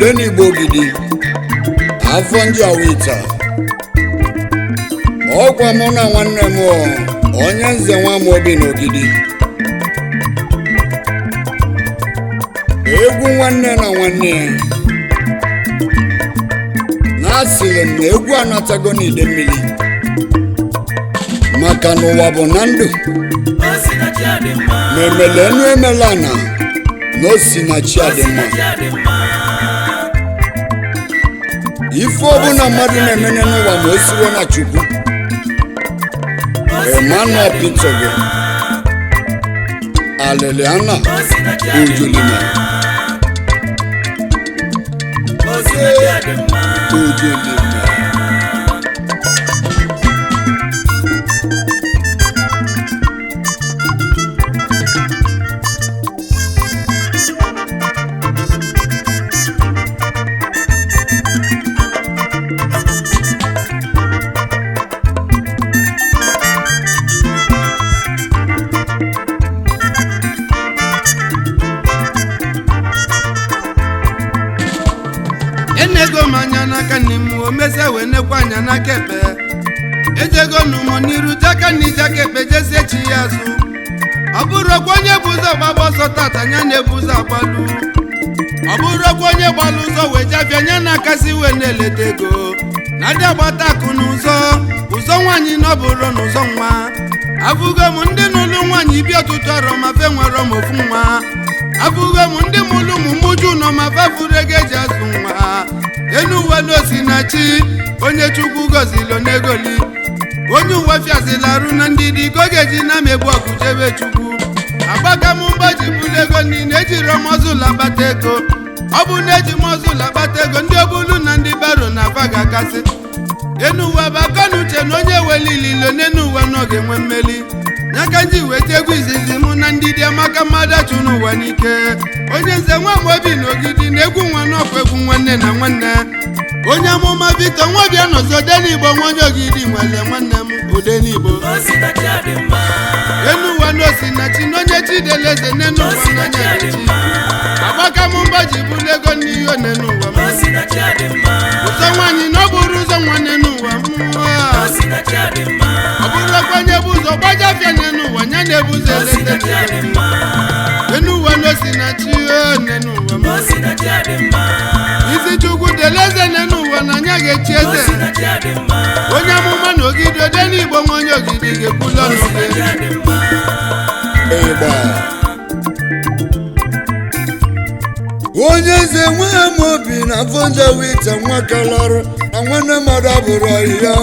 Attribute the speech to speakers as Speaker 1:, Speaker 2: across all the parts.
Speaker 1: Odenigbo Ogidi, afọ ndị Awita. Ọkwa mụ na nwanne m onye nze nwa m obi n'Ogidi. Egwu nwanne na nwanne ya. Na asịrị m na egwu anatago n'ide mmiri. Maka na ụwa bụ na ndụ. Ma emele enu emela na na o si na chi adị mma. Ife ọbụla mmadụ na-emene n'ụwa ma o siwo na Chukwu. Emmanuel Peter gị. Aliliana Ojolima. Ojolima.
Speaker 2: Enego m anya n'aka nne m, o mezie wee nekwa anya n'aka ekpe. Ejego n'ụmụ n'iru jaka na ijaka ekpe jezie chi ya azụ. Ọ bụrụkwa onye bụ ụzọ gbaba ọsọ tata nya na-ebu ụzọ agbalụ. Ọ bụrụkwa onye gbalụ ụzọ wee jabịa nya na-akasị wee na-eleta ego. Na ndị agbata akụ n'ụzọ ụzọ nwaanyị na ọ bụrụ n'ụzọ nwa. Abụgo m ndị n'ụlụ nwaanyị bi ọtụtụ arọ ma fe nwere m ofu nwa. Abụgo m ndị mụlụ ụmụ mụju nọ ma fe furu ego eji azụ nwa. Enu uwe n'osi na chi onye Chukwu gọzili onegoli. Onye uwe fiazila arụ na ndị dị ka ọ ga-eji na megbu ọgụ jebe Chukwu. Agbaka m mbọ ji bulu ego niile ejiri mọzụl akpata ego. Ọ bụ na eji mọzụl akpata ego ndị obulu na ndị baro na afa ga-akasị. Enu uwe bụ akọ na uche na onye welililo n'enu uwe na ọ ga-enwe mmeli. Nyaka nji weta egwu izizi mụ na ndị dị amaka mmadụ achụ n'ụwa n'ike. Onye nze nwa m obi na Ogidi na egwu nwa n'ọkwa egwu nwanne na nwanne. Onye amụma Victor Nwabia nọzi Odenigbo nwa onye Ogidi nwere nwanne m Odenigbo. Enu ụwa na osinachi na onye Chideleze n'enu ụwa na onye chi. Agbaka m mbọ ji bulu ego n'ihe onenu ụwa m. Ụzọ nwaanyị na ọ bụrụ ụzọ nwanne n'ụwa mmụọ. Ọ bụrụkwa onye bụ ụzọ gbajafịa n'enu ụwa nya na-ebu ụzọ elete n'elu. Enu ụwa na osinachi n'enu ụwa m. Isi Chukwu deleze n'enu ụwa na anya ga-echi eze. Onye amụma na Ogidi Odenigbo nwa onye Ogidi ga-ekwulu ọnụ gị.
Speaker 1: Ịgba. Onye eze nwe m obi na afọ wita nwa kalarụ na nwanne mmadụ abụrụ ọhịa.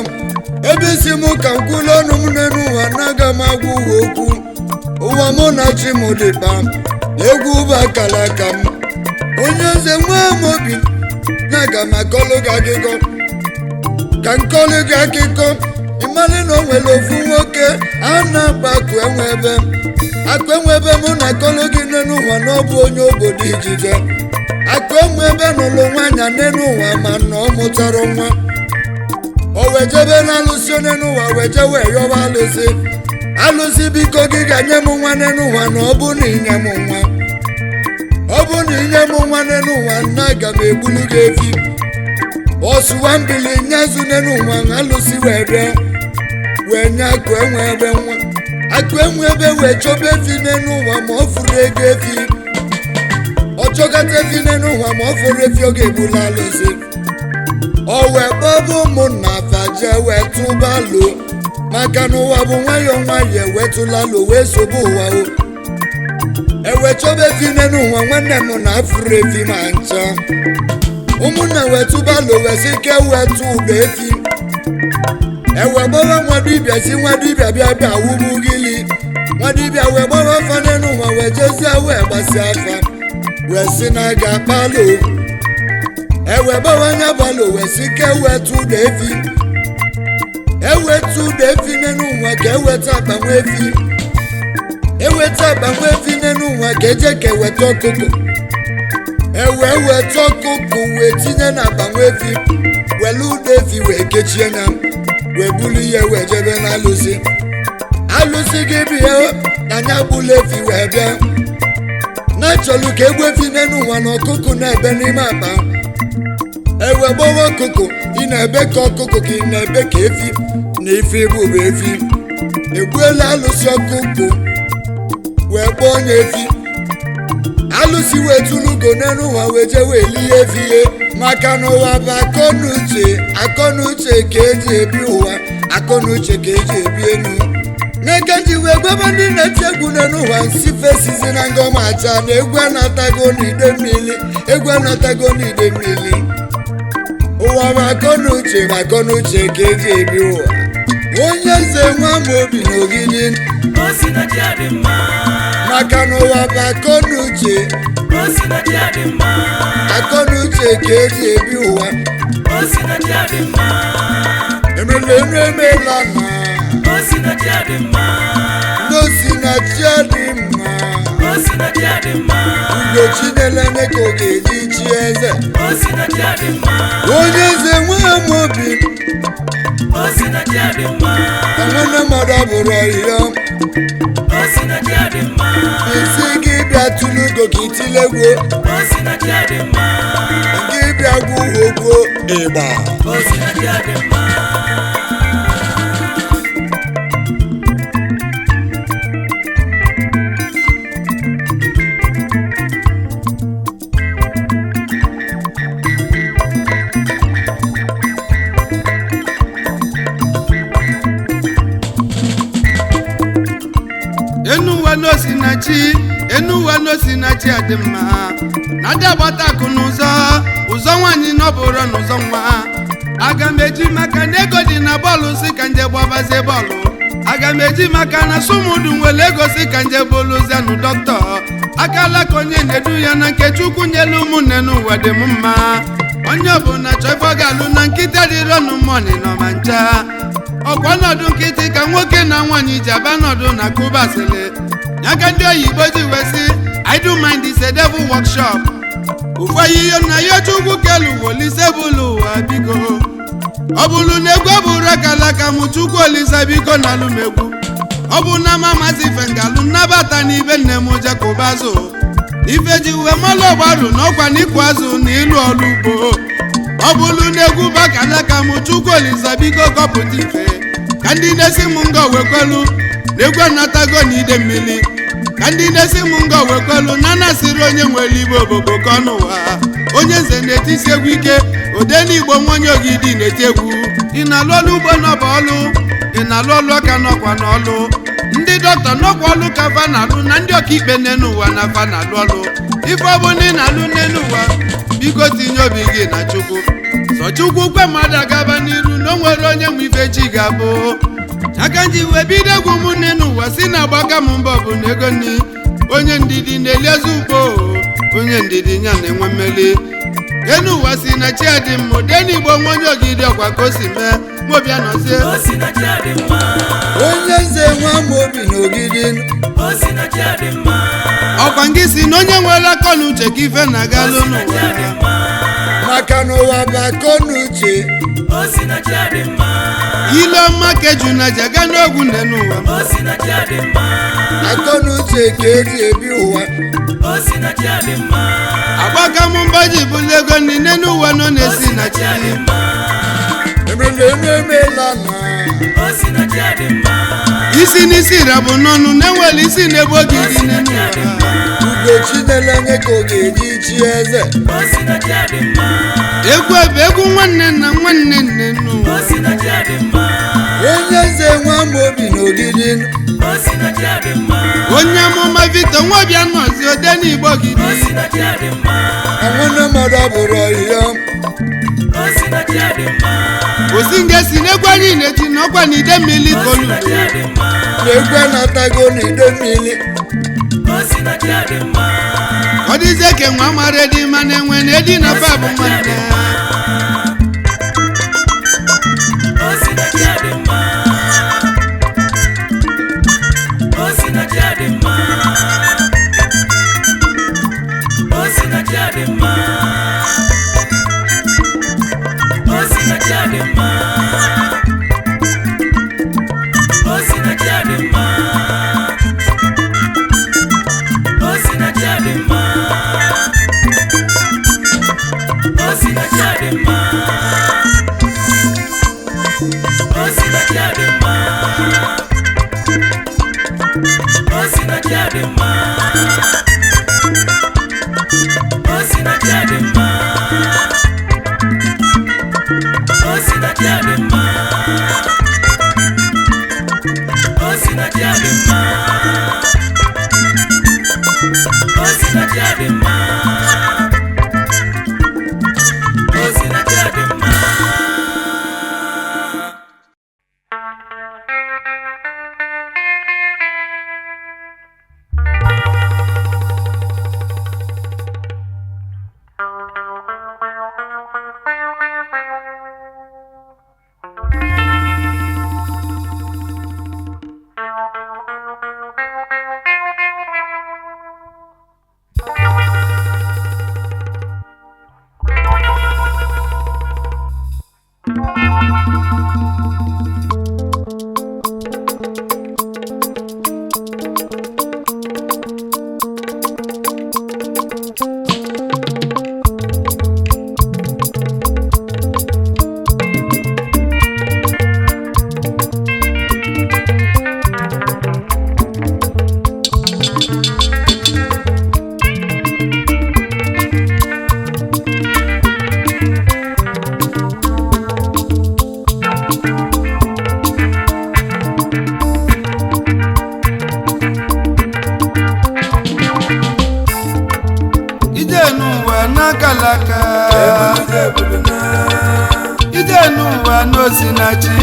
Speaker 1: Ebe isi m ka m kwulu ọnụ m n'elu ụwa na-aga m agwa ụwa okwu. Ụwa mụ na chi m dịkpa na egwu bụ akara aka m. Onye eze nwe m obi na-aga m akọlụ gị akụkọ. Ka nkọlụ gị akụkọ ịmalị na o nwere ofu nwoke a na-akpa akụ enwe ebe. Akụ enwe ebe mụ na akọlụ gị n'elu ụwa na ọ bụ onye obodo Ijije. Akụ enwe ebe nụlụ nwaanyị n'elu ụwa ma na ọ mụtara nwa. O wee jebe na alụsị onye n'ụwa wee je wee yọba alụsị. Alụsị biko gị ga-nye m nwa n'elu ụwa na ọ bụ na inye m nwa. Ọ bụ na inye m nwa n'elu ụwa na aga m egbulu gị efi. Ọsụwa mbili nyezu n'elu ụwa alụsị wee bịa. Wee nye akụ enwe ebe nwa. Akụ enwe ebe wee chọba efi n'elu ụwa ma ọ furu ego efi. Ọ chọkata efi n'elu ụwa ma ọ furu efi ọ ga-egbula alụsị. O wee kpọba ụmụnna faje wee tụba alo. Maka na ụwa bụ nwayọọ nwayọọ ewetụla alo wee sobe ụwa o. Ewe chọba efi n'elu ụwa nwanne m na afụrụ efi ma ncha. Ụmụnna wee tụba alo wee sị ka wee tụ ụdọ efi. Ewe gbawa nwa dibịa si nwa dibịa bịa bịa wugbu gịlị. Nwa dibịa wee gbawa afa n'elu ụwa wee jezie wee gbasịa afa. Wee sị na aga akpalo. Ewe gbawa anya balo wee sị ka ewe tụ ụdọ efi. Ewe tụ ụdọ efi n'elu ụwa ka eweta akpa nwa efi. Eweta akpa nwa efi n'elu ụwa ka eje ka eweta ọkụkọ. Ewe weta ọkụkọ wee tinye na akpa nwa efi. Were ụdọ efi wee kechie ya. Wee bulu ihe wee jebe n'alụsị. Alụsị gị bịa na anya gbula efi wee bịa. Na-achọlụ ka egwu efi n'elu ụwa na ọkụkụ na-ebe n'ime akpa. Ewe gbawa ọkụkụ, ị na-ebe ka ọkụkụ ka ị na-ebe ka efi na ife bụ efi. Egbuela alụsị ọkụkụ wee kpọọ onye efi. Alụsị wee tụlụ ugo n'elu ụwa wee jee wee lie efi ihe, maka na ụwa bụ akọnuche. Akọnuche ka eji ebi ụwa, akọnuche ka eji ebi enu. N'eke ji wee gwebe ndị na-eti egwu n'elu ụwa nsi fesizi na ngọma acha na egwu anatago n'ide mmiri, egwu anatago n'ide mmiri. Ụwa bụ akọnuche, bụ akọnuche ka eji ebi ụwa. Onye eze nwa m obi n'ogidi.
Speaker 3: Osinachi adị mma.
Speaker 1: Maka na ụwa bụ akọnuche.
Speaker 3: Osinachi adị mma.
Speaker 1: Akọnuche ka eji ebi ụwa.
Speaker 3: Osinachi adị mma.
Speaker 1: Emela enu, emela na.
Speaker 3: Osinachi adị mma.
Speaker 1: N'osi na chi adị mma.
Speaker 3: Osinachi adị mma.
Speaker 1: Ugochi na-elene ka ọ ga-eji chi eze.
Speaker 3: Osinachi adị mma.
Speaker 1: Onye eze nwa m obi.
Speaker 3: Osinachi adị mma.
Speaker 1: Na nwanne mmadụ abụrụ ọhịa.
Speaker 3: Osinachi adị mma.
Speaker 1: Isi gị bịa tụlụ ugo ka itile egwu.
Speaker 3: Osinachi adị mma.
Speaker 1: Gị bịa gwa ogwo ịgba.
Speaker 3: Osinachi adị mma.
Speaker 2: Enu ụwa n'osinachi, enu ụwa n'osinachi adị mma. Na ndị agbata akụ n'ụzọ ụzọ nwaanyị n'ọbụrụ n'ụzọ nwa. Aga m eji maka na ego dị na bọọlụ si ka nje gbabazie bọọlụ. Aga m eji maka na sumudu nwere ego si ka nje bụlụzianụ dọkịta. Akala ka onye na-edu ya na nke Chukwu nyelu ụmụnne n'ụwa dị m mma. Onye ọbụla chọọ ife ọ ga-alụ na nkịta dịrọnụ mọni nọ ma ncha. Ọkwa ọnọdụ nkịtị ka nwoke na nwaanyị ji aba nọdụ na Kuba sịrị ya ka ndị oyibo ji wee sị, "I do mind is a devil workshop." Ụfọdụ ihe na ya Chukwu kelu wolise bụlụ ụwa biko. Ọ bụrụ na egwu bụrụ akalaka mụ, Chukwu Olise biko na alụmegwu. Ọ bụ na mamazi fengalụ nnabata na ibe nne m jekụba azụ ife ji uwe mmalụ ọgbarụ n'ọkwa na ịkụ azụ na ịlụ ọrụ ugbo. Ọ bụrụ na egwu bakalaka mụ, Chukwu Olise biko kọpụta ife ka ndị na-esi m ngọ wekwelu na egwu anatago na ide mmiri, ka ndị na-esi m ngọ wekwelu na anasịrị onye nwere igbe obobo ka ọnụ ụwa. Onye nze na-etisi egwu ike ode n'igbo nwa onye ogidi na-eti egwu. Ị na-alụ ọlụ ugbo n'ọba ọlụ, ị na-alụ ọlụ ọka n'ọkwa n'ọlụ, ndị dọkịta n'ọkwa ọlụ ka fa na-alụ, na ndị ọkaikpe n'enu ụwa na fa na-alụ ọlụ. Ife ọbụla ị na-alụ n'enu ụwa, biko tinye obi gị na Chukwu. Sọ Chukwu kwe mmadụ agaba n'iru na o nwere onye nwe ife chi ga-abụ. Aka nji wee bido egwu m n'enu ụwa si na agbaka m mbọ bụ na ego nni. Onye ndidi na-eli eze ugbo, onye ndidi ya na-enwe mmeli. Enu ụwa si na chi adị mma ode n'igbo nwa onye ogidi ọkwa ka o si mee mobịa nọzie.
Speaker 3: Osinachi adị mma.
Speaker 1: Onye eze nwa m obi n'ogidi.
Speaker 3: Osinachi adị mma.
Speaker 2: Ọkwa ngị si na onye nwere akọ na uche ka ife na-agalụ
Speaker 3: Osinachi
Speaker 2: n'ụwa.
Speaker 3: adị mma.
Speaker 1: Maka na ụwa bụ akọnuche.
Speaker 3: Osinachi adị mma.
Speaker 2: Ile ọma ka eju na ji aga n'ogwu nne n'ụwa.
Speaker 3: Osinachi adị mma.
Speaker 1: Akọnuche ka eji ebi ụwa.
Speaker 3: Osinachi adị mma.
Speaker 2: Agbaka m mbọ ji bụlụ ego nne n'ụwa nọ na-esi na
Speaker 3: Osinachi
Speaker 2: chi.
Speaker 3: adị mma.
Speaker 1: Emela enu, emela na.
Speaker 3: Osinachi adị mma.
Speaker 2: Isi n'isi rabụ n'ọnụ na-enwere isi na-ebu ogidi
Speaker 3: Osinachi
Speaker 2: n'ụwa.
Speaker 3: adị mma.
Speaker 1: Ugochi na-elenye ka ọ ga-eji chi eze.
Speaker 3: Osinachi adị mma.
Speaker 2: Egwu ebe egwu nwanne na nwanne nne n'ụwa.
Speaker 3: Osinachi adị mma.
Speaker 1: Onye eze nwa m obi n'ogidi.
Speaker 3: Osinachi adị mma.
Speaker 2: Onye amụma Victor Nwabịa nọzi ode n'igbo gidi.
Speaker 3: Osinachi adị mma.
Speaker 1: Na nwanne mmadụ abụrụ ọhịa.
Speaker 3: Osinachi adị mma.
Speaker 2: Osinge si n'egwu anyị na-eti n'ọkwa na ide mmiri koludo.
Speaker 3: Osinachi adị mma.
Speaker 1: Na egwu anatago n'ide mmiri.
Speaker 3: Osinachi adị mma.
Speaker 2: Ọ dịzie ka enwe amara edi mana enwe na edi na fa bụ nwanne.
Speaker 3: Osinachi adị mma. Osinachi adị mma. Osinachi adị mma. Osinachi adị mma. Osinachi adị mma. Osinachi adị mma.
Speaker 2: Alaka, ije n'ụwa n'osinachi,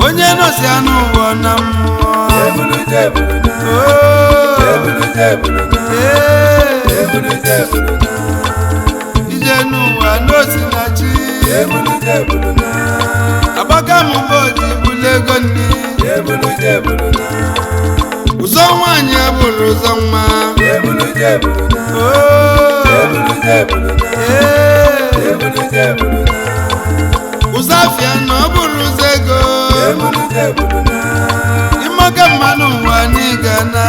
Speaker 2: onye nọsi anụ ụwa na mmụọ. Oh, ee, ije n'ụwa n'osinachi, agbaka m bọọdụ ibulu ego nni. Ụzọ nwaanyị abụrụ ụzọ nwa. Oh, ee, ụzọ afịa na ọ bụrụ ụzọ ego. Ịmaka mmanụ ụwa n'ịga na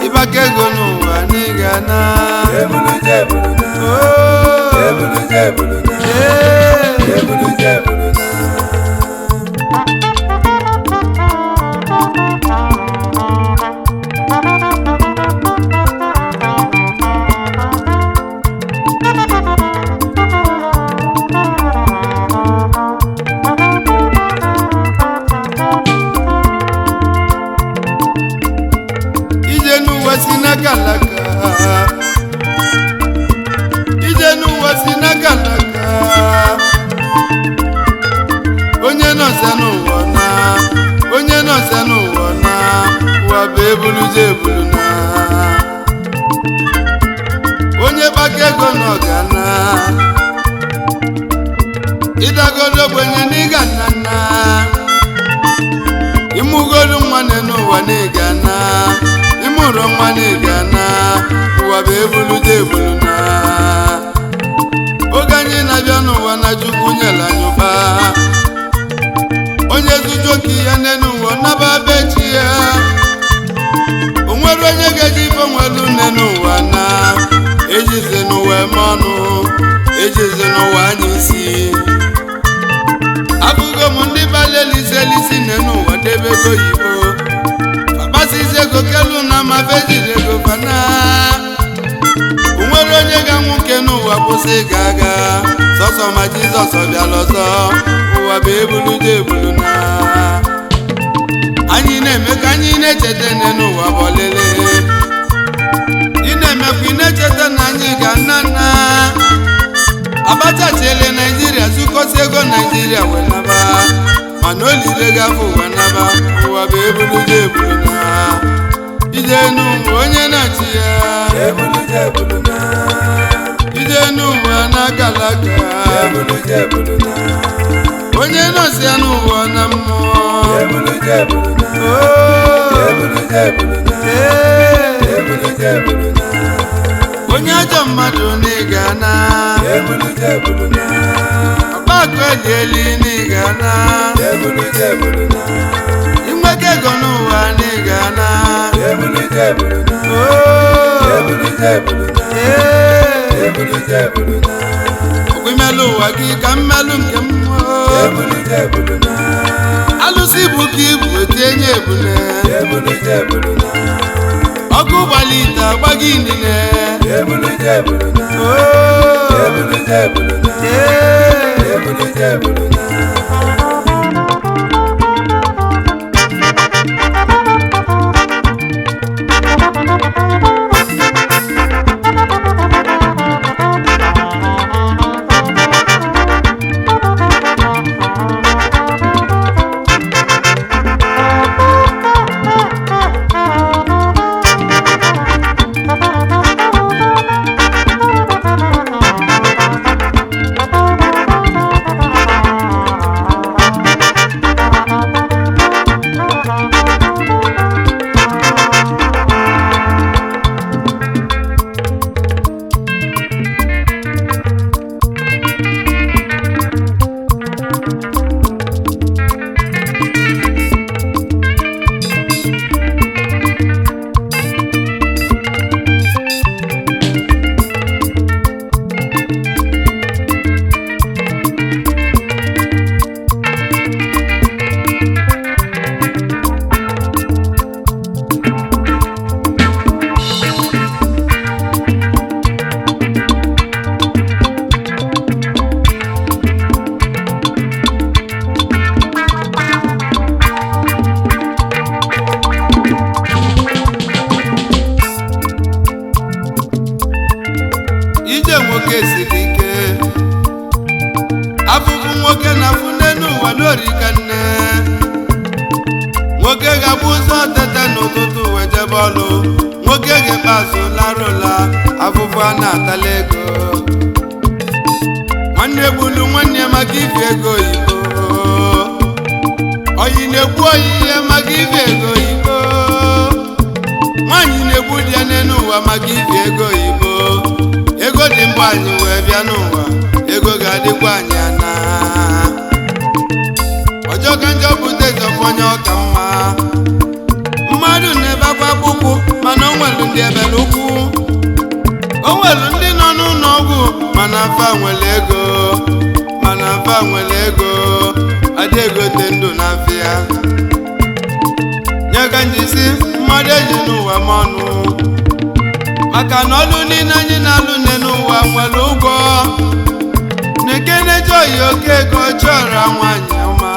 Speaker 2: ịbaka ego n'ụwa n'ịga na. Oh, ee. Ije n'ụwa si n'aka alaka, ije n'ụwa si n'aka alaka. Onye nọsịa n'ụwa na onye nọsịa n'ụwa na ụwa bụ ebuluje ebulu na onye kpaka ego na ọgana ịdagodo ogbenye n'ịga nna nna ịmụgodu nwa n'ụwa n'ịga na ịmụrụ nwa n'ịga na ụwa bụ ebulude ebulu na oge anyị na-abịa n'ụwa na Chukwu nyere anyị ụba. Onye zuju oke ya n'elu ụwa naba be chi ya. O nwere onye ga-eji ife nwelu nne n'ụwa na ejizi n'ụwa eme ọnụ, ejizi n'ụwa anya isi. Abụgo m ndị balelisi elisi nne n'ụwa debe ego oyibo, akpasizi ego kelu na ma fejiri ego fana. O nwere onye ga-anwụ nke n'ụwa kwụsị ịga aga sọsọ ma Jizọs bịala ọzọ. Ụwa bụ ebuluje ebulu na anyị na-eme ka anyị na-echeta nne n'ụwa bụ ọlịlị. Ị na-emekwa ị na-echeta na anyị ga nna nna Abacha chiele Naijiria zukọsi ego Naijiria wee naba, mana o lire gafụ ụwa naba. Ụwa bụ ebuluje ebulu na ije n'ụwa onye na-achị ya, ije n'ụwa n'akalaka, onye nọsi ya n'ụwa na mmụọ. Oh, ee, onye ajọ mmadụ n'ịga na ọkpakọ elieli n'ịga na inweke ego n'ụwa n'ịga na. Oh, ee, ọkwa imelụ ụwa gị ka mmelụ nke mmụọ. Alụsị bụ ka ibu etinye ebule, ọkụ gbalite agbaghị inine. Oh, ee. Ije nwoke siri ike. Afụfụ nwoke na-afụ n'elu ụwa n'orika nne. Nwoke ga-abụ ụzọ tete n'ụtụtụ wee jebe ọlụ. Nwoke ga-ekpe azụ larụla afụfụ a na-atala ego. Nwanne gbulu nwanne maka ife ego oyibo. Oyi na-egbu oyi ya maka ife ego oyibo. Nwaanyị na-egbu di ya n'elu ụwa maka ife ego oyibo. Ego dị mbụ anyị wee bịa n'ụwa, ego ga-adịkwa anyị ana. Ọjọọ ka njọ bute zọfọnye ọka mma. Mmadụ na-ebe akwa akwụkwụ mana o nwelu ndị ebele ụkwụ. O nwelu ndị nọ n'ụlọ ọgwụ mana afa nwere ego, mana afa nwere ego, adị egote ndụ n'afịa. Nye ka njisi mmadụ eji n'ụwa m ọnụ. Maka na ọlụ niile anyị na-alụ nne n'ụwa nwere ụgwọ. Na-ekene joyi oke ego chọrọ nwaanyị ọma.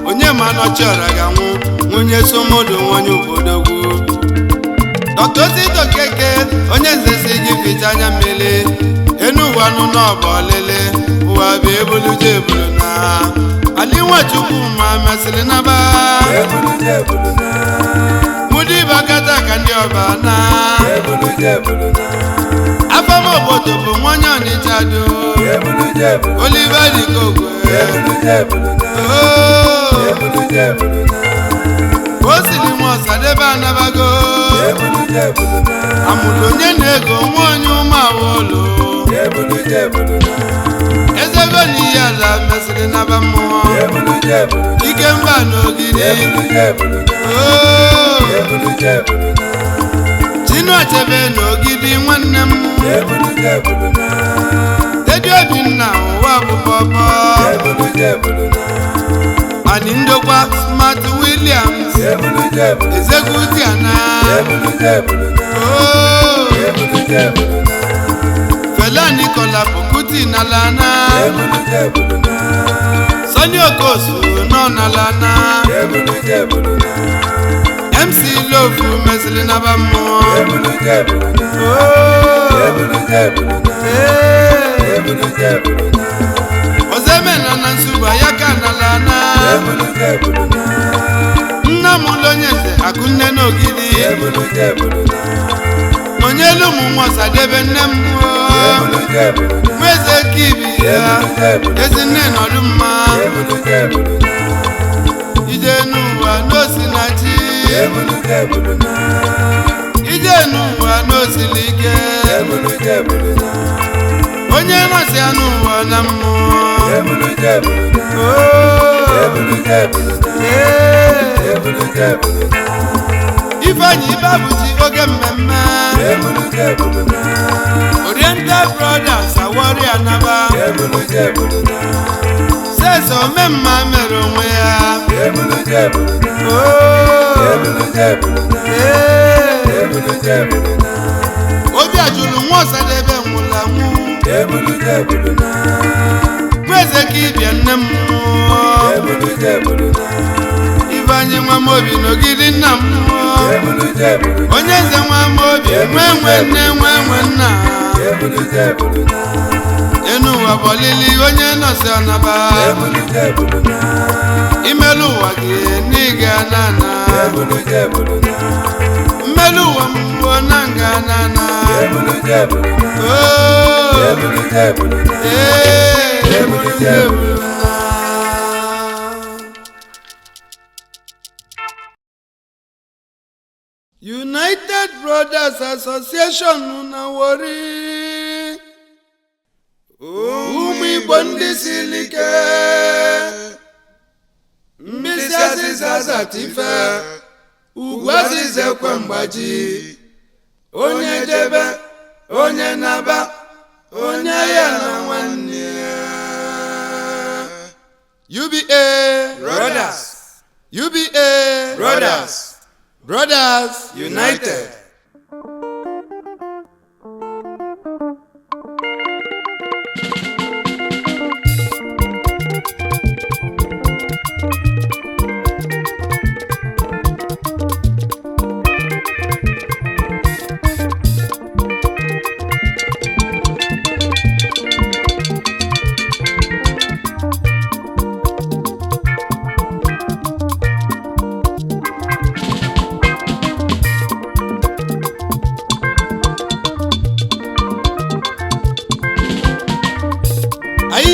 Speaker 2: Onye ma na ọ chọrọ ga-anwụ nwunye somodo nwonye obodogwu. Dr. Osita Okeke onye nze si gị ficha anya mmiri. Enu ụwa nụ n'ọba ọlịlị, ụwa bụ ebulu je ebulu na. Ali Nwachukwu ma mesịrị naba. Mụdị bakata ka ndị ọba na. Afam obodo bụ nwanyị Ọnịcha do. Oliver Dikokwe. O siri nwa Ọsadebe anabago. Amụrụ onye na-ego nwaonye ụmụawolo. Ezego na ihe ala mesịrị naba mmụọ. Ike mba n'ogidi. Chinua Achebe n'ogidi nwanne m. Dedi Obinna ụwa bụ pọpọ. Ani ndokwa Smart Williams. Ezekuti ana. Fela Nicola Kuti n'alana. Sonny Okosu nọ n'alana. MC Lofu mesịrị naba mmụọ. Ozemena na Nsugba ya ka n'alana. Nna m ụlọ onye nze Akụnne n'Ogidi. Nọnyelu ụmụ nwa Ọsadebe nne m. Nweze Kibi ya ezinne nọdụ mma. Ije n'ụwa n'osinachi. Ije n'ụwa n'osili ike. Onye nọsi anụ ụwa na mmụọ. Ifeanyi Ibeabuchi oge mmemme. Oriental Brothers Awori Anaba. Sese omemma mere onwe ya. Obi ajụrụ nwa Ọsadebe nwụrụ anwụ. Nweze ka ibia nne m. Ifeanyi nwa m obi n'ogidi nna m. Onye nze nwa m obi nwe nwe nne nwe nwe nna. Enu ụwa bụ ọlịlị onye nọsi ọnaba. Imelu ụwa gị n'ịga nana. Mmelu ụwa m bụ na nga nana. United Brothers Association na Warri. Ụmụ Igbo ndị siri ike. Mkpịsị azịza zatife, ugwu azịza ekwe mgbaji. Onye jebe, onye naba, onye ya na nwanne ya. UBA Brothers, UBA Brothers, Brothers United.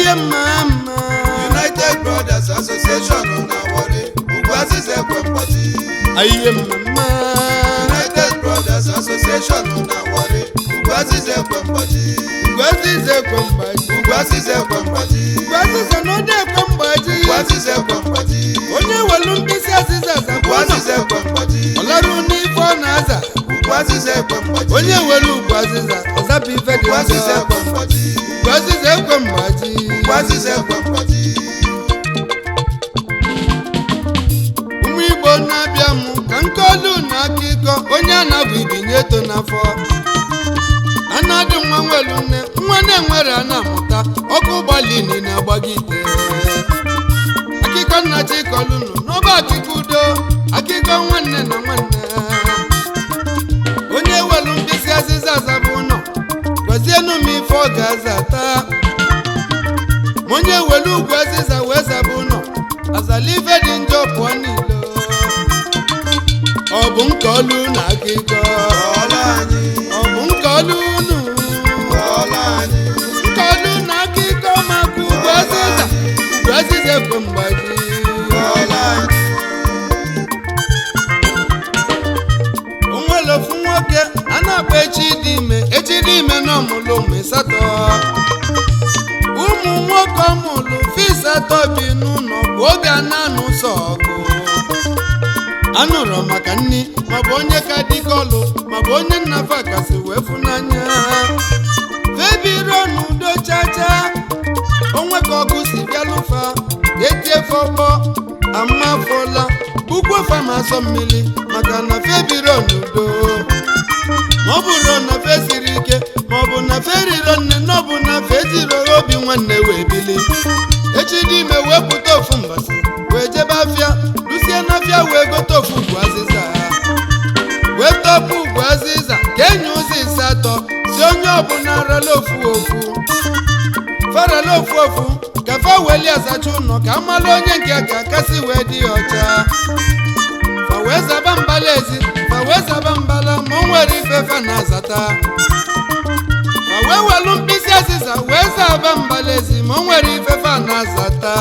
Speaker 2: Ayiye mama.
Speaker 4: United Brothers Association na Warri, ugwu azịza ekwe mgbaji.
Speaker 2: Ayiye mama.
Speaker 4: United Brothers Association na Warri, ugwu azịza ekwe mgbaji.
Speaker 2: Ugwu azịza ekwe mgbaji.
Speaker 4: Ugwu azịza ekwe mgbaji.
Speaker 2: Ugwu azịza na ọdị ekwe mgbaji.
Speaker 4: Ugwu azịza ekwe mgbaji.
Speaker 2: Onye welu mkpịsị azịza
Speaker 4: Ugwu
Speaker 2: zapụ ụlọ.
Speaker 4: azịza ekwe mgbaji.
Speaker 2: Ọlarụ n'ife ọ na-aza.
Speaker 4: Ugwu azịza ekwe mgbaji.
Speaker 2: Onye welu ugwu azịza ọzapụ ife dị
Speaker 4: Ugwu azịza
Speaker 2: njọ.
Speaker 4: ekwe mgbaji.
Speaker 2: Ugwu azịza ekwe mgbaji.
Speaker 4: Ugwu azịza ekwe mgbaji.
Speaker 2: Ụmụ Igbo na-abịa m ka nkolu na akụkọ onye a na-abụ ibinye eto n'afọ. Anadị nwa nwelu nne, nwa na-enwere a na-amụta ọkụ gbalini na-agbagide. Akụkọ nna Chikolunu n'ọba akụkọ udo, akụkọ nwanne na nwanne. Onye welu mkpịsị azịza azaba ụlọ, gwazienụ m ife ọ ga-aza taa. Ma onye welu ugwu azịza wee zaba ụlọ, azala ife dị njọ pụọ n'ilo. Ọ bụ nke ọlụ na akụkọ.
Speaker 4: Kọọlụ anyị.
Speaker 2: Ọ bụ nke ọlụ unu.
Speaker 4: Kọọlụ anyị.
Speaker 2: Nke ọlụ na akụkọ maka ugwu azịza. Ugwu azịza ekwe mgbaji.
Speaker 4: Kọọlụ anyị.
Speaker 2: O nwere ofu nwoke a na-akpọ echi dị ime, echi dị ime na ọmụlụ ụmụ ịsatọ. Ụmụ nwoke ọmụlụ fis atọ bi n'ụlọ bụ oge a na-anụ sọ ọgụ. Anụrụ maka nni maọbụ onye ka dike ọlụ maọbụ onye nnafa kasị wee fụ n'anya. Febiro n'udo chacha, onwe ka ọgụ si bịalụfa, etie fọkpọ, amafọla, bukwofa ma asọ mmiri maka na febiro n'udo. Ma ọ bụrụ na fe siri ike, ma ọ bụ na fe riro nne, na ọ bụ na fe jiri obi nwanne wee bili. Echi dị ime wee pụta ofu mbọsị, wee jebe afịa, lusie n'afịa wee gote ofu ugwu azịza. Wee tọpụ ugwu azịza ka enyi ụzọ ise atọ, si onye ọbụla rala ofu ofu. Farala ofu ofu, ka fa weli azacha ụnọ ka amalụ onye nke ga-akasị wee dị ya ọcha. Fa wee zaba mbala ezi, fa wee zaba mbala, ma o nwere ife fa na-azata. Fa wee welu mkpịsị azịza wee zaba mbala ezi, ma o nwere ife fa na-azata.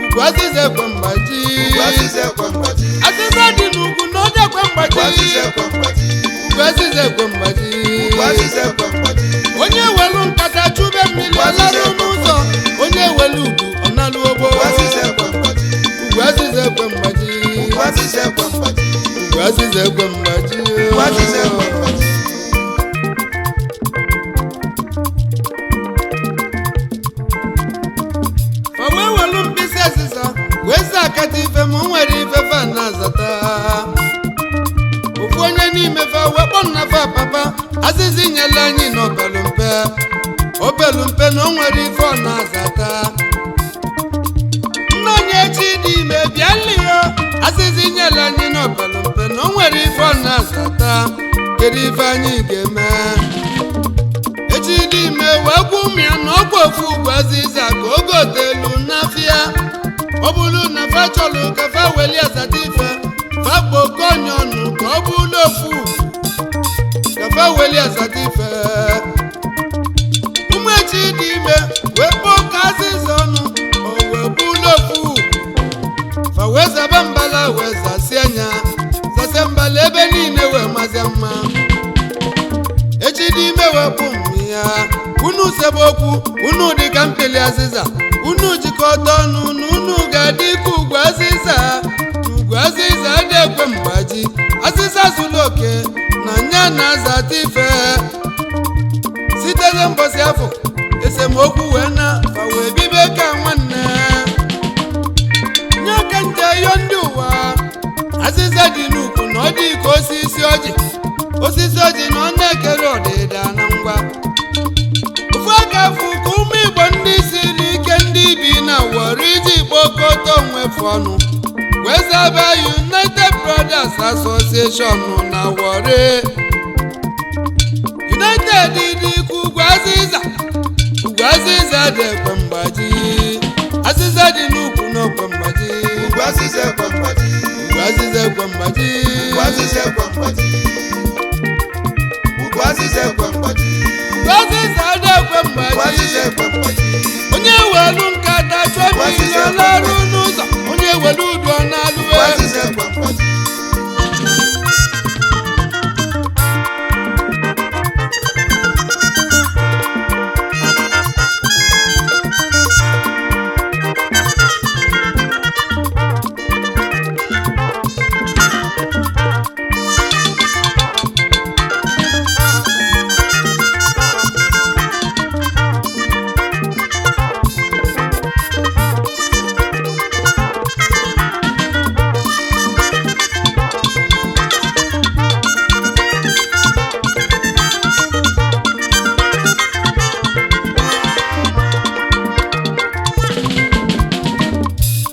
Speaker 2: Ugwu azịza ekwe mgbaji.
Speaker 4: Ugwu azịza ekwe mgbaji.
Speaker 2: Azịza dị n'ugwu na ọ dị ekwe
Speaker 4: Ugwu
Speaker 2: mgbaji.
Speaker 4: azịza ekwe mgbaji.
Speaker 2: Ugwu azịza ekwe mgbaji.
Speaker 4: Ugwu azịza ekwe mgbaji.
Speaker 2: Onye welu nkata chube mmiri ọlarụ n'ụzọ, onye welu ugwu ọ nalụ ogbo.
Speaker 4: Ugwu azịza ekwe mgbaji.
Speaker 2: Ugwu azịza ekwe mgbaji.
Speaker 4: Ugwu azịza ekwe mgbaji.
Speaker 2: Ugwu azịza ekwe mgbaji.
Speaker 4: Ugwu azịza ekwe mgbaji.
Speaker 2: Fa wee welu mkpịsị azịza wee zaa akata ife, ma o nwere ife fa na-azata. Ofu onye n'ime fa wee kpọọ nna fa papa, azịza inyela anyị na obelu mpe, obelu mpe na o nwere ife ọ na-azata. Nna onye echi dị ime bịa nliyo, azịza inyela anyị na obelu mpe na o nwere ife ọ na-azata. Kedu ife anyị ga-eme? Echi dị ime wee gwa ụmụ ya na ọgwụ ofu ugwu azịza ka o gotelu n'afịa. Ọ bụrụ na fa chọrọ ka fa weli azata ife, fa kpokọnye ọnụ ka ọ bụrụ ofu ka fa weli azata ife. Ụmụ echi dị ime wee kpọọ ka azịza ọnụ, o wee bụrụ ofu. Fa wee zaba mbala wee zasie anya, zasie mbala ebe niile wee mazịa mma. Echi dị ime wepụ mmụ ya, unu sebe okwu unu dị ka mkpịlị azịza, unu jikọta ọnụ na unu ga-adị ka ugwu azịza. Na ugwu azịza dị ekwe mgbaji, azịza zuru oke na nya na azata ife. Site na mbọsị afọ esemokwu wee na fa wee bibe ka nwanne. Nye ka nje yọ ndị ụwa, azịza dị n'ukwu na ọ dị ka osisi ọjị, osisi ọjị na ọ na-ekere ọdịda na ngwa. Ofu aka afụ ka ụmụ Igbo ndị siri ike ndị bi na Warri iji kpokọta onwe ọnụ wee zaba United Brothers Association na Warri. United dị ka ugwu azịza, ugwu azịza dị ekwe mgbaji, azịza dị n'ukwu n'okwe mgbaji.
Speaker 4: Ugwu azịza ekwe mgbaji.
Speaker 2: Ugwu azịza ekwe mgbaji.
Speaker 4: Ugwu azịza ekwe mgbaji. Ugwu azịza ekwe mgbaji.
Speaker 2: Ugwu azịza dị ekwe mgbaji. mgbaji. Onye welu nkata chọọ mmiri ọlarụ n'ụzọ, onye welu udu ọ na-alụwe.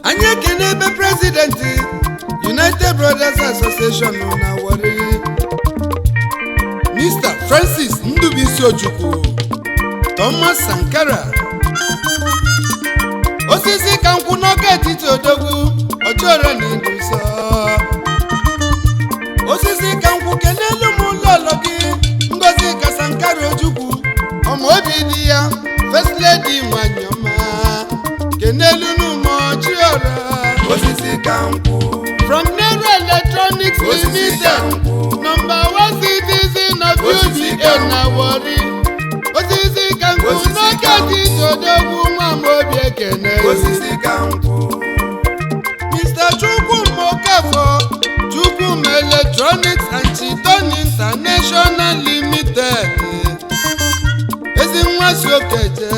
Speaker 2: Anyị ekene ebe president United Brothers Association nọ na Warri, Mr. Francis Ndubuisi Ojukwu, Thomas Sankara, osisi ka nkwụ n'ọka etiti, odogwu ọchọrọ na iduso osisi ka nkwụ. Kenelu m ụlọ gị, Ngozi ka Sankara Ojukwu, ọma obi dị ya, first lady nwanyị ọma. Kenelu n'ụmụ ọchịọra
Speaker 4: Osisi ka nkwụ.
Speaker 2: From Nero Electronics
Speaker 4: Osisi
Speaker 2: Limited,
Speaker 4: ka nkwụ.
Speaker 2: number 1 citizen of
Speaker 4: Osisi
Speaker 2: UBA
Speaker 4: ka
Speaker 2: na Warri. Osisi ka nkwụ
Speaker 4: Osisi
Speaker 2: n'oke
Speaker 4: ka nkwụ.
Speaker 2: etiti, odogwu nwa m, obi ekene.
Speaker 4: Osisi ka nkwụ.
Speaker 2: Mr. Chukwuma Okafor, Chukwuma Electronics and Chiton International Limited. Ezi nwa si okeje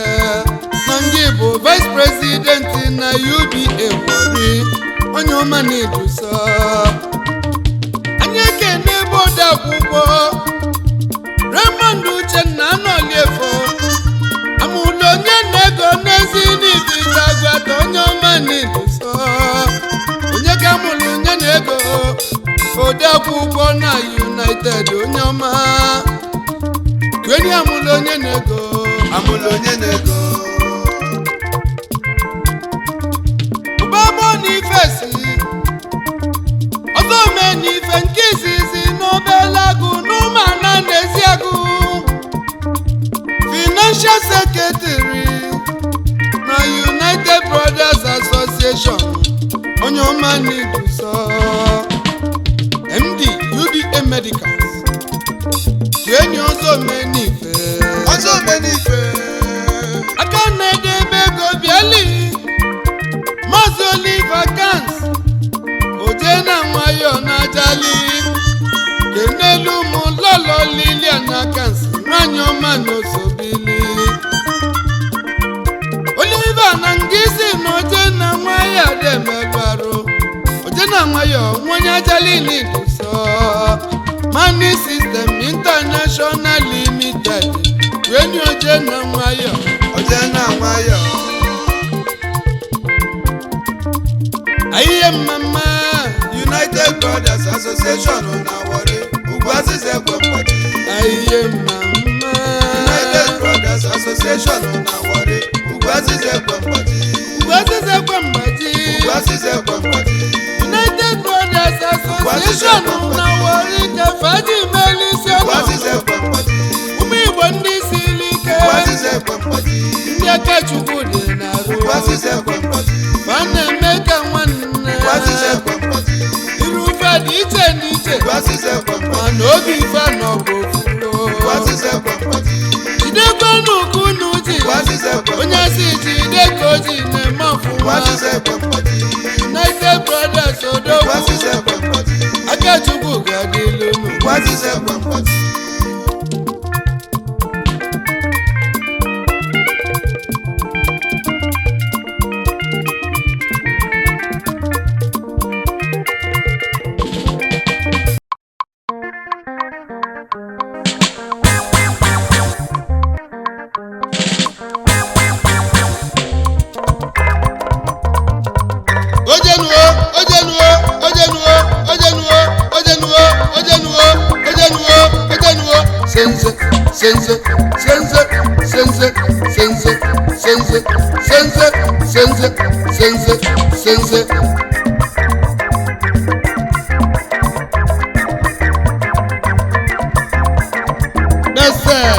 Speaker 2: na ndị bụ Vice President na UBA Warri, onye ọma na-eduso. Anyị ekene ebe odeakwụkwọ Raymond Uchenna Anọliefo, amụlụ onye na-ego n'ezi n'ibitagwata, onye ọma na-eduso. Onye ka mụrụ onye na-ego, odeakwụkwọ na United, onye ọma kweni, amụlụ onye na-ego.
Speaker 4: Amụlụ onye na-ego.
Speaker 2: Ụbabọ na ifesi ọzọ mee na ife nke izizi n'obele agụ n'ụmụana n'ezi agụ, financial secretary na United Brothers Association, onye ọma n'ibuso, MD UBA Medicals, tueni ọzọ mee n'ife.
Speaker 4: Ọzọ omenife.
Speaker 2: Aka na-edebe ego bịali, Maazị Oliver Kans, oje na nwayọ na ajali. Kenelu mụ lọlọ Lilian na Kans, nwanyị ọma n'osobili. Oliver na ngisi na oje na nwayọ demebarụ oje na nwayọ nwonye ajali n'iduso. Money System International Limited, weni oje na nwayọ.
Speaker 4: Oje na nwayọ.
Speaker 2: Ahịhịa mmamma.
Speaker 4: United Brothers Association na Warri, ugwu azịza ekwe mgbaji.
Speaker 2: Ahịhịa mmamma.
Speaker 4: United Brothers Association na Warri, ugwu azịza ekwe mgbaji.
Speaker 2: Ugwu azịza ekwe mgbaji.
Speaker 4: Ugwu azịza ekwe mgbaji.
Speaker 2: United Brothers Association na Warri kefaji melisi
Speaker 4: Ugwu
Speaker 2: ọnụ.
Speaker 4: azịza ekwe mgbaji.
Speaker 2: Ụmụ Igbo ndị siri ike.
Speaker 4: Ugwu azịza ekwe mgbaji.
Speaker 2: Ndị aka Chukwu dị n'arụ.
Speaker 4: Ugwu azịza ekwe mgbaji.
Speaker 2: Fa na-eme ka nwanne.
Speaker 4: Ugwu azịza ekwe mgbaji.
Speaker 2: Irufe dị iche n'iche,
Speaker 4: Ugwu azịza ekwe mgbaji.
Speaker 2: mana obi ife nọ bụ ofu.
Speaker 4: Ugwu azịza ekwe mgbaji.
Speaker 2: Jidekwanụ ka unu ji.
Speaker 4: Ugwu azịza ekwe
Speaker 2: Onye si jide ka o ji na-eme
Speaker 4: Ugwu
Speaker 2: ọfụma.
Speaker 4: azịza ekwe mgbaji.
Speaker 2: United Brothers
Speaker 4: Ugwu
Speaker 2: odogwu.
Speaker 4: azịza ekwe mgbaji.
Speaker 2: Aka Chukwu ga-adịlu unu.
Speaker 4: Ugwu azịza ekwe mgbaji.
Speaker 2: Ojenuo, ojenuo, ojenuo, ojenuo, ojenuo, ojenuo, ojenuo, ojenuo, senze, senze, senze, senze, senze, senze, senze, senze, senze, senze. Bẹ́sẹ̀.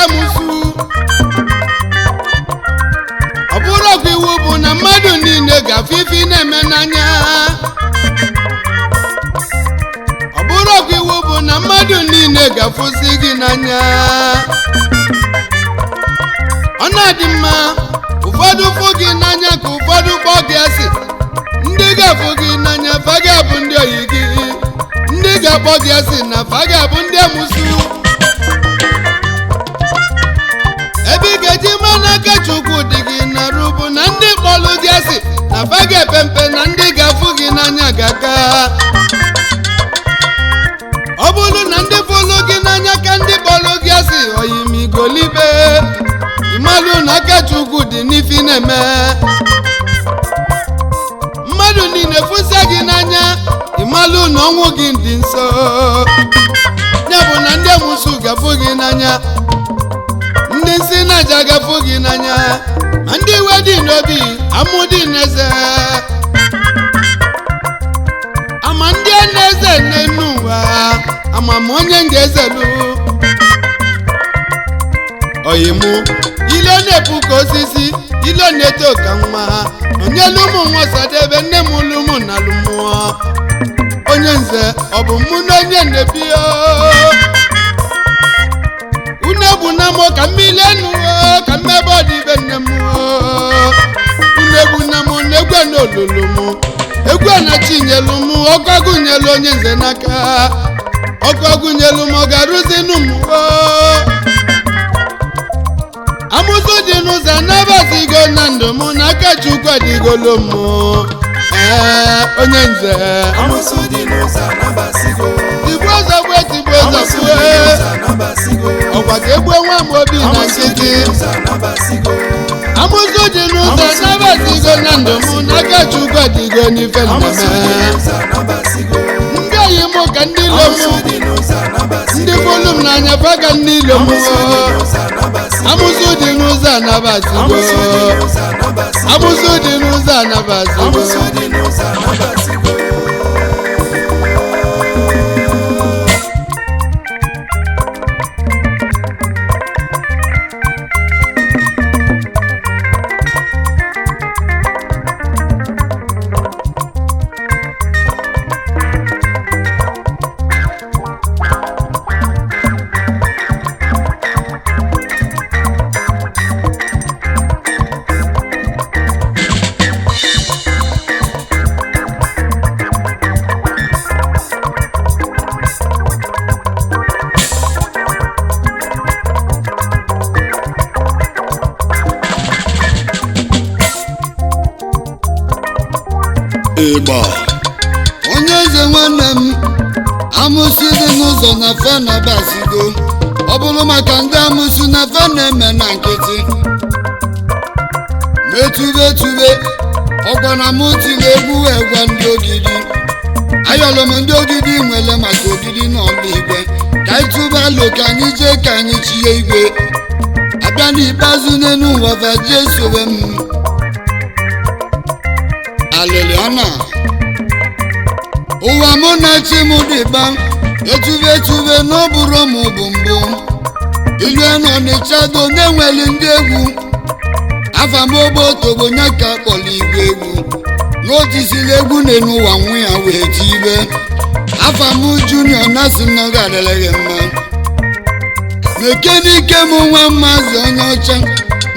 Speaker 2: amụsụ. Ọ bụrụ ọkwa iwu bụ na mmadụ niile ga-afụ ife ị na-eme n'anya. Ọ bụrụ ọkwa iwu bụ na mmadụ niile ga-afụsi gị n'anya. Ọ na-adị mma ụfọdụ fụ gị n'anya ka ụfọdụ kpọọ gị asị. Ndị ga-afụ gị n'anya fa ga-abụ ndị oyi gị, ndị ga-akpọ gị asị na fa ga-abụ ndị amụsụ. Ebe ị ga-eji ma n'aka Chukwu dị gị narụ bụ na ndị kpọlụ gị asị na fa ga-epe mpe na ndị ga-afụ gị n'anya ga-aka. Ọ bụrụ na ndị fụlụ gị n'anya ka ndị kpọlụ gị asị, oyimigolibe ịmalụ na aka Chukwu dị n'ife ị na-eme. Mmadụ niile fụsịa gị n'anya, ịmalụ na ọnwụ gị dị nso. Ya bụ na ndị amụsụ ga-afụ gị n'anya, ndị nsị na-aja gafụ gị n'anya, ma ndị iwe dị n'obi amụ dị n'eze. Ama ndị a na-eze n'enu ụwa, ama m onye m ga-ezelu. Oyimu ilo na-epu ka osisi, ilo na-eto ka nwa, onyelu ụmụ nwa Ọsadebe nne m ụlụ mụ na alụ mmụọ. Onye nze ọ bụ mụ na onye na-ebi o. Unu egbu na mụ ka mmiri enu o, ka mmebe ọdịbe nne m o. Unu egbu na mụ na egwu na olulu mụ, egwu na chinyelu mụ, ọkụ agụnyelu onye nze n'aka, ọkụ agụnyelu m ọ ga-arụzinu m o. Amụsụ dị n'ụzọ anabatigo na ndụ m n'aka Chukwu adịgolo m. Ee, onye nze
Speaker 4: Amụsụ dị n'ụzọ anabasigo.
Speaker 2: Tigbuo ọzọ gbue, tigbuo ọzọ
Speaker 4: Amụsụ dị
Speaker 2: gbue.
Speaker 4: n'ụzọ anabasigo.
Speaker 2: Ọkwa ka egbue nwa m obi na
Speaker 4: Amụsụ dị
Speaker 2: nkịtị.
Speaker 4: n'ụzọ anabasigo.
Speaker 2: Amụsụ dị n'ụzọ anabatigo na ndụ m n'aka Chukwu adịgo n'ife
Speaker 4: Amụsụ dị
Speaker 2: nneme.
Speaker 4: n'ụzọ anabasigo.
Speaker 2: Ndị oyi m ka ndị ilo m,
Speaker 4: Amụsụ dị n'ụzọ anabasigo.
Speaker 2: ndị folu m n'anya fa ka ndị ilo m.
Speaker 4: Amụsụ dị n'ụzọ anabasigo.
Speaker 2: Amụsụ dị n'ụzọ anabatigo.
Speaker 4: Amụsụ dị n'ụzọ anabasigo.
Speaker 2: Amụsụ dị n'ụzọ anabatigo.
Speaker 4: Amụsụ dị n'ụzọ anabasigo.
Speaker 1: Ịgba onye eze nwanne m, amụsụ dị n'ụzọ na fe na basigo. Ọ bụrụ maka ndị amụsụ na fe na-eme na nkịtị metube tube, ọkwa na mụ tiri egwu wee gwa ndị ogidi. Ayọlụ m ndị ogidi nwere maka ogidi na ọla igwe, ka anyị tụba alụ ka anyị jee ka anyị chie igwe. Abịa n'ikpeazụ n'elu ụwa va jee sowe m alịlịọna. Ụwa mụ na chi m dịba etube etube na ọ bụrụ m bụ mbụ ilu nọ n'ịchado na-enweli ndị egwu afamogbo tobo nya ka kpọrọ igwe egwu n'otisiri egwu n'elu ụwa nwa ya wee tibe afam junior na sị m na ọ ga-adịrị gị mma. N'ekenike m nwa mmazi onye ọcha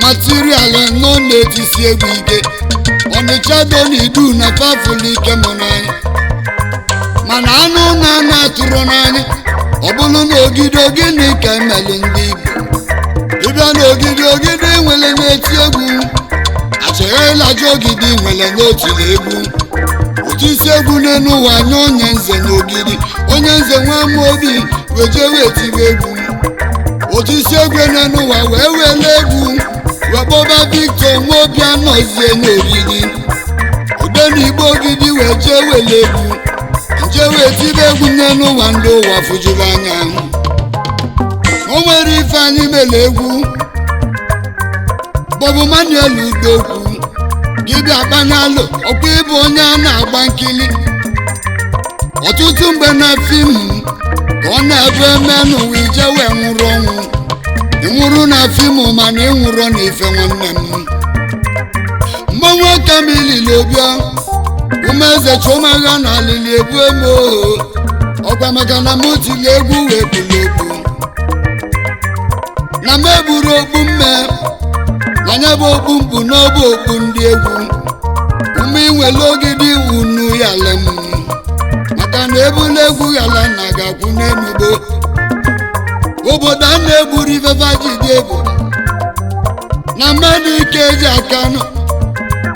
Speaker 1: material nọ na-etisi egwu ike Ọnịcha do na idu na fafụlụ ike m n'anya, mana anụ na anụ atụrụ n'anya. Ọ bụrụ na ogidi ogidi ka emelụ ndị Igbo, ịbịa na ogidi ogidi nwere na-eti egwu achịgharịlaja ogidi nwere n'otiri egwu otu isi egwu n'elu ụwa nye onye nze na ogidi onye nze nwa m obi weje wee tiwe egwu otu isi egwu n'elu ụwa wee wele egwu wee kpọba Victor Nwobianozie n'ogidi odenigbo ogidi wee jee wele egwu nje wee tibe egwu n'elu ụwa ndị ụwa fujuru anya. O nwere ife anyị mere egwu Bob Manuel Udokwu dibịa kpanalụ ọkwa ịbụ onye a na-agba nkili ọtụtụ mgbe na fim ka ọ na-ebu eme n'ụwa ije wee nwụrụ ọnwụ. Nwụrụ na fim mana ị nwụrụ na ife nwanne m. Mmanwụ aka m ilili obia umeze chụmagha na alili ebu emo ọkwa maka na mụ tili egwu wee buli egwu na m egburu okpu mme na nya bụ okpu mkpu n'ọbụ okpu ndị egwu ume inwele ogidi unu ya lem maka na ebula egwu ghala na ga-akwụ n'enugbo obodo a na-egburu ifefa ji dị egwu na mmadụ ike eji aka nọ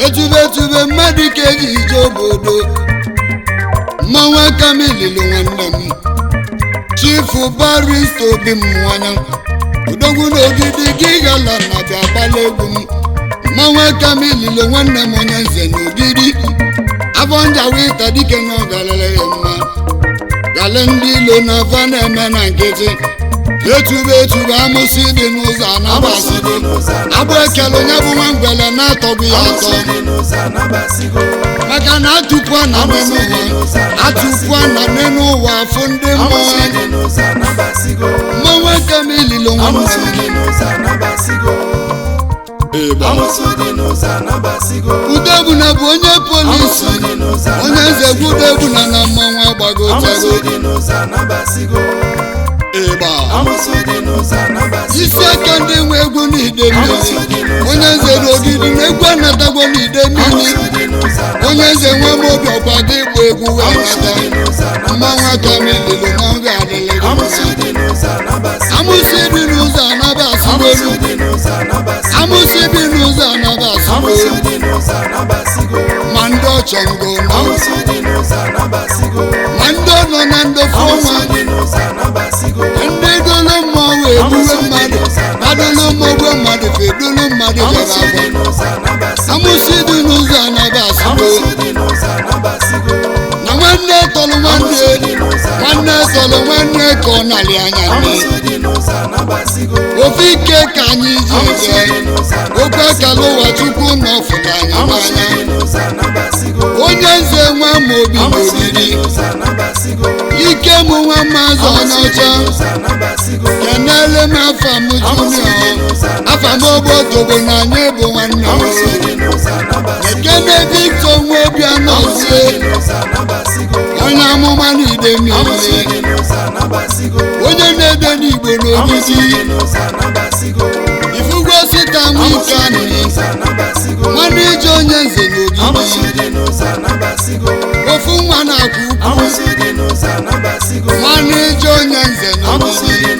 Speaker 1: etube etube mmadụ ike eji ije obodo. Mmanwụ aka m ilili nwanne m chifu barista obi m nwanya odogwu na ogidi gị ghala na bịa gbala egwu m. Mmanwụ aka m ilili nwanne m onye nze na ogidi afọ njawa ịta dike na ọgalele mma gale ndị ilo na afa na-eme na nkịtị etube etube amụsị dị n'ụzọ anabasịgo agbụ ekele onye bụ nwa ngwele na-atọgbu ya atọ maka na atụpụa na n'ụwa atụpụa na n'ụwa afụ ndị mmụọ. Mmanwụ aka m ilili nwanne m Udebuna bụ onye polisi onye nze Udebuna na mmanwụ agbagotego ịgba isi aka ndị nwe egwu n'ide mmiri onye nze n'ogidi na egwu anatagwo n'ide mmiri onye nze nwe m obi ọkwa gị ịgba egwu wee nata. Mmanwụ aka m ilili na ọ ga-adịlị gị mma. Amụsị bi n'ụzọ anaba asịgolu amụsị bi n'ụzọ anaba asịgolu ma ndị ọchọ ngo nọ ma ndị nọ na ndị fọnwa ndị dolu mmụọ wee gbuwe mmadụ adolu mmụọ mmadụ fedolu mmadụ jere agwa. Amụsị dị n'ụzọ anaba asịgolu na nwanne tọrọ nwanne nwanne tọrọ nwanne ka ọ nalị anya nne ofe ike ka anyị ji eje okwu akala ụwa chukwu na ọfụta anyị n'anya. Onye nze nwa ma obi n'ogidi ike mụ nwa mazụ ọnọcha kenele m afa m junior afa m ogbotobo na anyị bụ nwanne m. Ekene Victor nwa obi anọzie onye amụma n'ide mmiri onye na-ede n'igbo n'ogidi ifugo sita nwike anị nwanne ije onye nze n'ogidi ofu nwa na-akwụ ukwu nwanne ije onye nze n'ogidi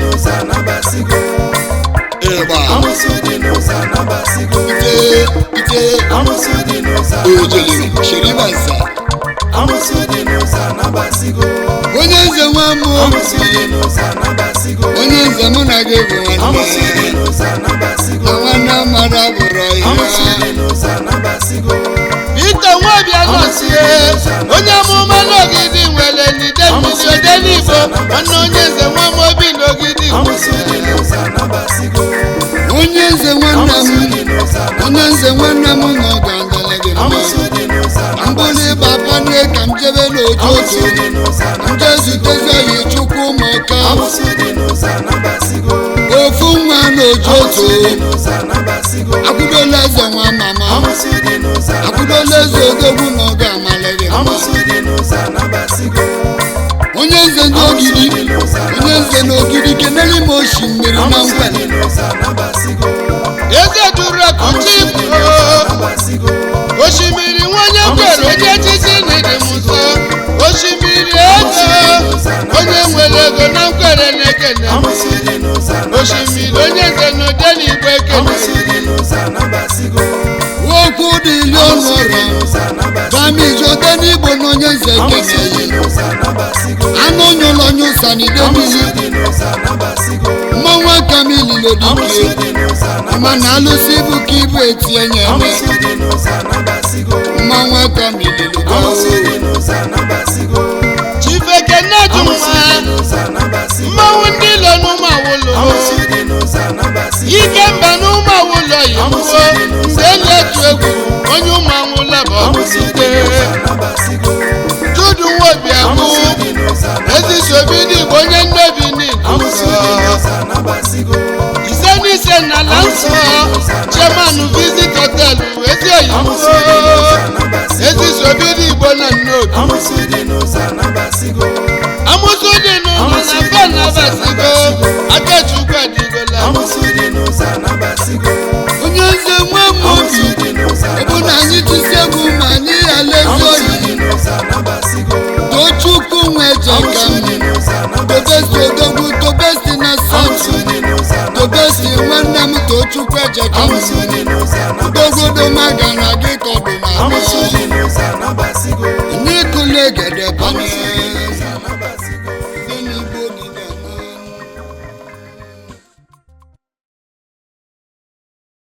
Speaker 1: ịgba ite ite ojele sheribansa onye nze nwa m onye nze mụ na gị bụ nwanne na nwanne mmadụ abụrụ ya.
Speaker 2: Peter Nwabia nọsie onye amụma n'ogidi nwere n'ide mmiri ode n'igbo nwanne onye nze nwa m obi n'ogidi.
Speaker 1: Onye nze nwanne m onye nze nwanne m na ọ ga-adịrị gị mma mbụli ịba panie ka m jebe n'otu otu nje zutezi oyi chukwu maka ofu nwa n'otu otu akwụdola eze nwa mama akwụdola eze odogwu na ọ ga-amalị gị mma. Onye nze ndị ogidi onye nze n'ogidi kenere m osimiri na nkwele
Speaker 2: Eze duru akụchi osimiri nwonye kwere onye echichi na ịdị m nso osimiri ego onye nwere ego na nkwere na-ekene osimiri onye nze na ode n'igbo ekene.
Speaker 1: Okwu dị ilu ọnụ ọrụ bamijode n'igbo na onye nze keneyi anụ nyụlọ nyụsa n'ide mmiri mmanwụ aka m ililo dike mana alụsị bụ ka ibu etinye eme mmanwụ aka m ililo
Speaker 2: Chifekene jụ nwa mmanwụ ndị ilo n'ụmụ awụlụ ike mba n'ụmụ awụlọ yiwuo mgbe enyi etu egwu onye ụmụ anwụla bụ ọgụsite Judu Nwobiagụ ezisobidi bụ onye nnobi n'Igbo ise n'ise. n'ala nsọ, chairman Visit Hotel, ezi oyibo, ezi sobiri Igbo na Nnobi.
Speaker 4: Amụsụ dị n'ụzọ anabasigo.
Speaker 2: Amụsụ dị n'ụzọ na mba anabasigo, Akachukwu adịgola.
Speaker 4: Amụsụ dị n'ụzọ anabasigo.
Speaker 1: Onye nze nwe m obi.
Speaker 4: Amụsụ dị n'ụzọ
Speaker 1: Ọ bụ na anyị tisi egwu ma anyị ghara ezi
Speaker 4: Amụsụ
Speaker 1: oyi.
Speaker 4: dị n'ụzọ anabasigo.
Speaker 1: Tochukwu nwe
Speaker 4: Amụsụ
Speaker 1: jeka m.
Speaker 4: dị n'ụzọ
Speaker 1: Tobesti
Speaker 4: anabasigo.
Speaker 1: odogwu, Tobesti na
Speaker 4: Amụsụ
Speaker 1: South.
Speaker 4: dị n'ụzọ
Speaker 1: Tobesti
Speaker 4: anabasigo.
Speaker 1: nwanne m, Tochukwu ejeka m.
Speaker 4: Amụsụ dị n'ụzọ anabasigo.
Speaker 1: Dogodo magana gị ka ọ bụ na
Speaker 4: Amụsụ dị n'ụzọ anabasigo.
Speaker 1: n'ịkụle egede banye.
Speaker 4: Amụsụ dị n'ụzọ anabasigo.